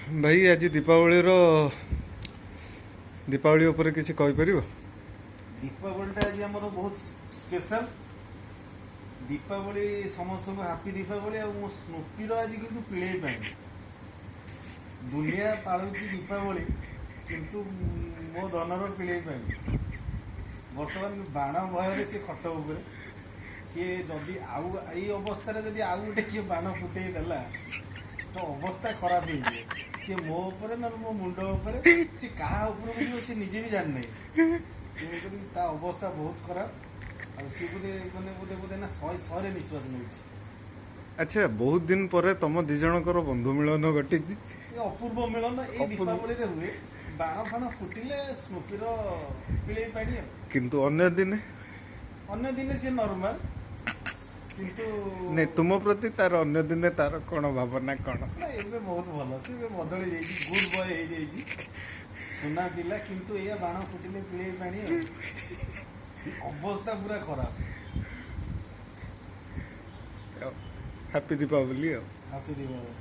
ଭାଇ, ଆଜି ଦୀପାବଳି ଉପରେ କିଛି କହିପାରିବ? ଦୀପାବଳିଟା ଆଜି ଆମର ବହୁତ ସ୍ପେଶାଲ ଦୀପାବଳି। ସମସ୍ତଙ୍କୁ ହାପି ଦୀପାବଳି। ଆଉ ମୋ ସ୍ନୁପିର ଆଜି କିନ୍ତୁ ପିଳେଇ ପାଣି। ଦୁନିଆ ପାଳୁଛି ଦୀପାବଳି, କିନ୍ତୁ ମୋ ଧନର ପିଳେଇ ପାଣି। ବର୍ତ୍ତମାନ ବାଣ ଭୟରେ ସିଏ ଖଟ ଉପରେ। ସିଏ ଯଦି ଆଉ ଏଇ ଅବସ୍ଥାରେ ଯଦି ଆଉ ଗୋଟେ କିଏ ବାଣ ଫୁଟେଇ ଦେଲା, ତ ଅବସ୍ଥା ଖରାପ ହେଇଯିବ। ସିଏ ମୋ ଉପରେ ନହେଲେ ମୋ ମୁଣ୍ଡ ଉପରେ, ସିଏ କାହା ଉପରକୁ ଯିବ ସିଏ ନିଜେ ବି ଜାଣିନାହିଁ। ତେଣୁକରି ତା ଅବସ୍ଥା ବହୁତ ଖରାପ। ଆଉ ସିଏ ବୋଧେ ମାନେ ବୋଧେ ବୋଧେ ନା 100 100ରେ ନିଶ୍ୱାସ ନେଉଛି। ଆଚ୍ଛା, ବହୁତ ଦିନ ପରେ ତମ ଦି ଜଣଙ୍କର ବନ୍ଧୁ ମିଳନ ଘଟିଛି। ଏ ଅପୂର୍ବ ମିଳନ ଏଇ ଦୀପାବଳିରେ ହୁଏ। ବାଣ ଫାଣ ଫୁଟିଲେ ସ୍ନୁପିର ପିଳେଇ ପାଣି ଆଉ। କିନ୍ତୁ ଅନ୍ୟ ଦିନେ? ଅନ୍ୟ ଦିନେ ସିଏ ନର୍ମାଲ, କିନ୍ତୁ ନାଇଁ, ତୁମ ପ୍ରତି ତାର ଅନ୍ୟ ଦିନେ ତାର କଣ ଭାବନା କଣ? ନା, ଏବେ ବହୁତ ଭଲ। ସେ ଏବେ ବଦଳି ଯାଇଛି, ଗୁଡ୍ ବୟ ହେଇଯାଇଛି, ସୁନା ପିଲା। କିନ୍ତୁ ଏଇଆ, ବାଣ ଫୁଟିଲେ ପିଳେଇ ପାଣି ଆଉ ଅବସ୍ଥା ପୁରା ଖରାପ। ହାପି ଦୀପାବଳି ଆଉ। ହାପି ଦୀପାବଳି।